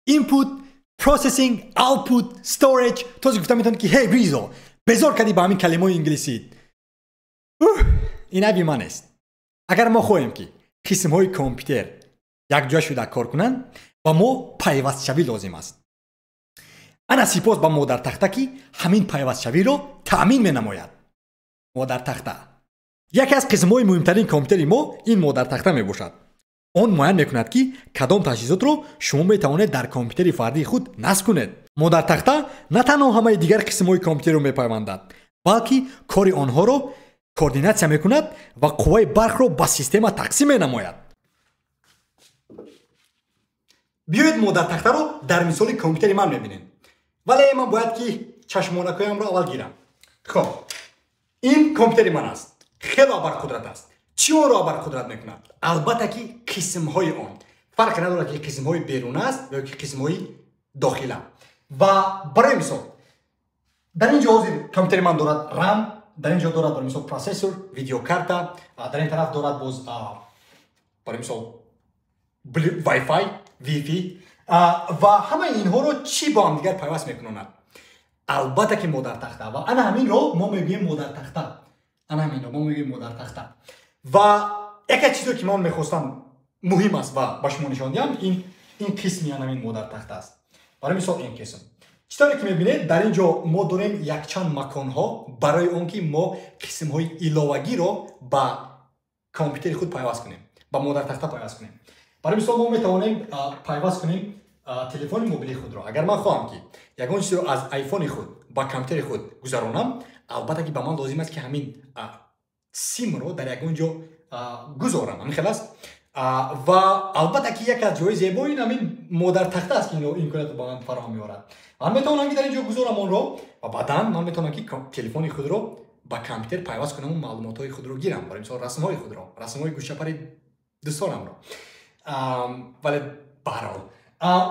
Input, processing, output, storage. Тозӣ гуфта метавонед, ки ҳей, Ризо, безор кардӣ ба ҳамин калимаҳои инглисӣ. Ин айби ман нест. Агар мо хоҳем, ки қисмҳои компютер якҷоя шуда кор кунанд, ба мо пайвастшавӣ лозим аст. Ана сипос ба модартахта, ки ҳамин пайвастшавиро таъмин менамояд. Модартахта яке аз қисмҳои муҳимтарин компютери мо ин модартахта мебошад. Он муайян мекунад, ки кадом таҷҳизотро шумо метавонед дар компютери фардии худ насб кунед. Модартахта на танҳо ҳамаи дигар қисмҳои компютерро мепайвандад, балки кори онҳоро координатсия мекунад ва қувваи барқро ба система тақсим менамояд. Биёед, модартахтаро дар мисоли компютери ман мебинем, вале ман бояд ки чашмонакҳоямро аввал гирам. Хоб, ин компютери ман аст, хело абарқудрат аст. Чӣ онро абарқудрат мекунад? Албатта ки қисмҳои он. Фарқе надорад, ки қисмҳои беруна аст ё ки қисмҳои дохила. Ва барои мисол, дар ин ҷо ҳозир компютери ман дорад RAM, дар ин ҷо дорад, барои мисол, процессор, видеокарта, дар ин тараф дорад боз, барои мисол, Wi-Fi, Wi-Fi. Ва ҳамаи инҳоро чӣ бо ҳамдигар пайваст мекунонад? Албатта ки модартахта. Ва ана ҳаминро мо мегӯем модартахта. Ана ҳаминро мо мегӯем модартахта. Ва яке аз чизое, ки ман мехостам, муҳим аст ва ба шумо нишон диҳам, ин қисми ана ҳамин модартахта аст. Барои мисол, ин қисм. Чӣ тавре ки мебинед, дар ин ҷо мо дорем якчанд маконҳо барои он ки мо қисмҳои иловагиро ба компютери худ пайваст кунем, ба модартахта пайваст кунем. Барои мисол, мо метавонем пайваст кунем телефони мобилии худро. Агар ман хоҳам, ки ягон чизро аз айфони худ ба компютери худ гузаронам, албатта ки ба ман лозим аст, ки ҳамин симро дар ягон ҷо гузорам. Ҳамин хел аст. Ва албатта ки яке аз ҷои зебо ин ҳамин модартахта аст, ки имкониятро ба ман фароҳам меорад. Ман метавонам, ки дар ин ҷо гузорам онро ва баъдан ман метавонам, ки телефони худро ба компютер пайваст кунаму маълумотҳои худро гирам, барои мисол, расмҳои худро, расмҳои гӯшчапари дӯстонамро. Вале баҳарҳол,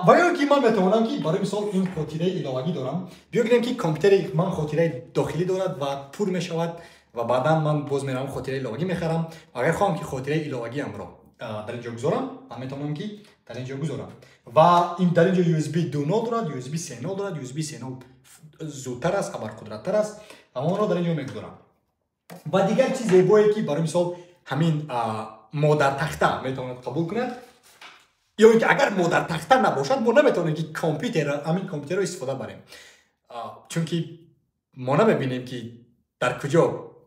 ва ё ки ман метавонам, ки барои мисол, ин хотираи иловагӣ дорам. Биё гирем, ки компютери ман хотираи дохилӣ дорад ва пур мешавад ва баъдан ман боз меравам, хотираи иловагӣ мехарам. Агар хоҳам, ки хотираи иловагиамро дар ин ҷо гузорам, ман метавонам, ки дар ин ҷо гузорам. Ва ин дар ин ҷо USB 2.0 дорад, USB 3.0 дорад. USB 3.0 зудтар аст, абарқудраттар аст ва онро дар ин ҷо мегузорам. Ва дигар чиз зебое, ки барои мисол ҳамин модартахта метавонад қабул кунад, ё ин ки агар модартахта набошад, мо наметавонем, ки компютер, ҳамин компютерро истифода барем, чунки мо намебинем, ки дар куҷо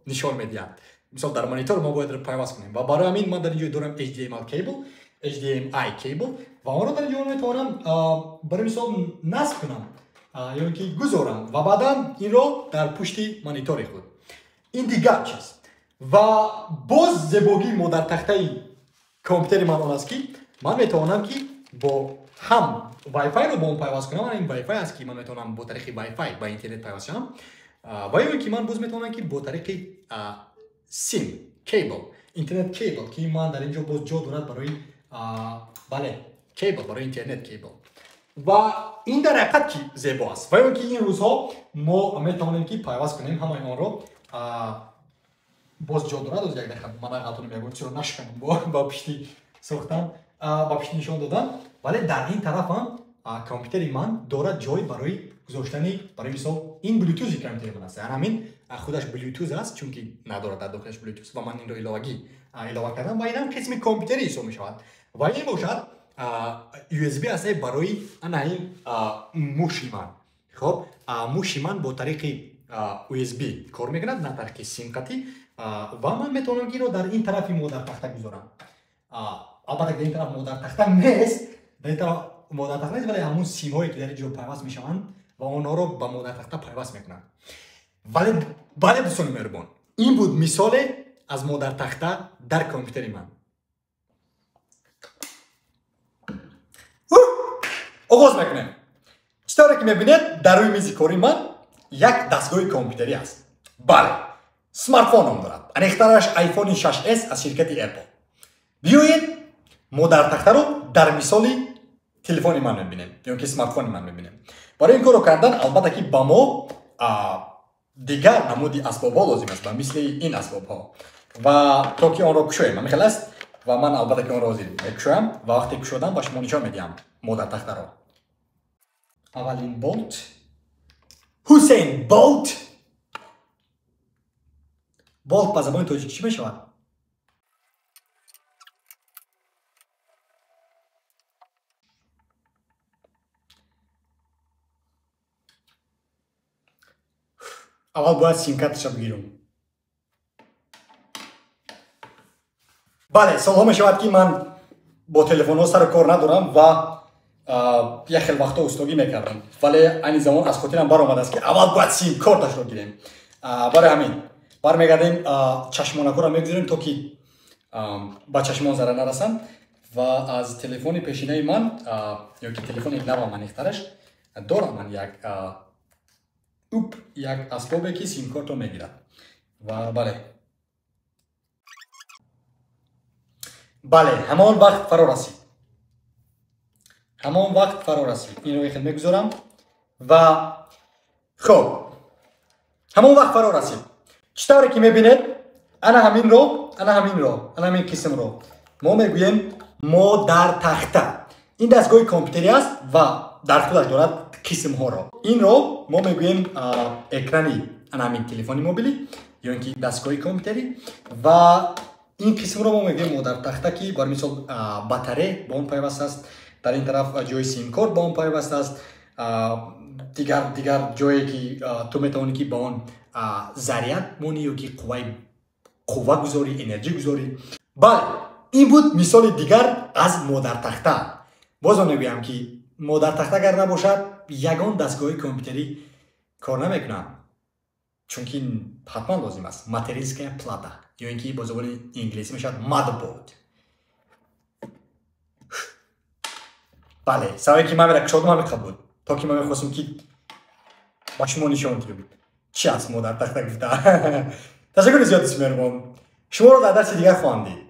нишон медиҳад. Мисол, дар монитор мо бояд пайваст кунем ва барои ҳамин ман дар ин ҷо дорам HDMI cable, HDMI cable ва онро дар ин ҷо метавонам, барои мисол, насб кунам ё ин ки гузорам ва баъдан инро дар пушти монитори худ. Ин дигар чиз. Ва боз зебогии модартахтаи компютери ман он аст, ки ман метавонам, ки бо ҳам Wi-Fi-ро бо он пайваст кунам. Ин Wi-Fi аст, ки ман метавонам бо тариқи Wi-Fi ба интернет пайваст шавам, ва ё ки ман боз метавонам, ки бо тариқи сим cable, интернет cable, ки ман дар ин ҷо боз ҷо дорад барои, бале, cable, барои интернет cable. Ва ин дар ҳақиқат ки зебо аст. Ва ё ки ин рӯзҳо мо метавонем, ки пайваст кунем ҳамаи онро. Боз ҷо дорад. Оз як дақиқа, ман ғалтонам, ягон чизро нашканам ба пишти сохтан, ба пишти нишон додан. Вале дар ин тараф ҳам компютери ман дорад ҷой барои гузоштани, барои мисол, ин блютузи компютери ман аст. Яъне ҳамин худаш блютуз аст, чунки надорад дар дохилаш блютуз ва ман инро иловагӣ илова кардам ва инам қисми компютерӣ ҳисоб мешавад. Ва ин бошад USB аст барои ана ин муши ман. Хоб, муши ман бо тариқи USB кор мекунад, на тариқи симқатӣ, ва ман метавонам, ки инро дар ин тарафи модартахта гузорам. Албатта, дар ин тараф модартахта нест, дар ин тараф модартахта нест, вале ҳамун симҳое, ки дар ин ҷо пайваст мешаванд ва онҳоро ба модартахта пайваст мекунанд. Вале бале, дӯстони меҳрубон, ин буд мисоле аз модартахта дар компютери ман. Оғоз мекунем. Чӣ тавре ки мебинед, дар рӯи мизи кори ман як дастгоҳи компютерӣ аст. Бале, смартфон ном дорад, аниқтараш iPhone 6s аз ширкати Apple. Биёед, модартахтаро дар мисоли телефони ман мебинем ё ки смартфони ман мебинем. Барои ин корро кардан, албатта ки ба мо дигар намуди асбобҳо лозим аст, ба мисли ин асбобҳо, ва то ки онро кушоем. Ҳамин хел аст. Ва ман, албатта ки, онро ҳозир мекушоям ва вақте кушодам, ба шумо нишон медиҳам модартахтаро. Аввалин Болт, Ҳусейн Болт. Болт ба забони тоҷикӣ чӣ мешавад? Аввал бояд симкарташа бигирам. Бале, солҳо мешавад, ки ман бо телефонҳо сару кор надорам ва як хел вақтҳо устогӣ мекардам, вале айни замон аз хотирам баромадааст, ки аввал бояд симкорташро гирем. Барои ҳамин бармегардем, чашмонакҳоро мегузорем, то ки ба чашмон зарар нарасанд, ва аз телефони пешинаи ман ё ки телефони навам, аниқтараш, дорам ман як уп, як асбобе, ки симкортро мегирад. Ва бале, бале, ҳамон вақт фаро расид, ҳамон вақт фаро расид. Инро хел мегузорам ва хоб, ҳамон вақт фаро расид. Чӣ тавре ки мебинед, ана ҳаминро, ана ҳаминро, ана ҳамин қисмро мо мегӯем модартахта. Ин дастгоҳи компютерӣ аст ва дар худаш дорад қисмҳоро. Инро мо мегӯем экрани ана ҳамин телефони мобилӣ ё ин ки дастгоҳи компютерӣ, ва ин қисмро мо мегӯем модартахта, ки бар мисол батарея ба он пайваст аст, дар ин тараф ҷои симкорт ба он пайваст аст, дигар ҷое ки ту метавонӣ ки ба он заряд монӣ ё ки қувва гузорӣ, энерҷӣ гузорӣ. Бале, ин буд мисоли дигар аз модартахта. Боз он мегӯям, ки модартахта агар набошад, ягон дастгоҳи компютерӣ кор намекунад, чунки ҳатман лозим аст материнская плата ё ин ки бо забони инглисӣ мешавад motherboard. Бале, сабабе ки ман мера кушодам ҳамин буд, то ки ман мехостам, ки ба шумо нишон диҳам чӣ аст модартахта гуфта. Ташаккури зиёд, дӯсти меҳрубон, шуморо дар дарси дигар хоҳам дид.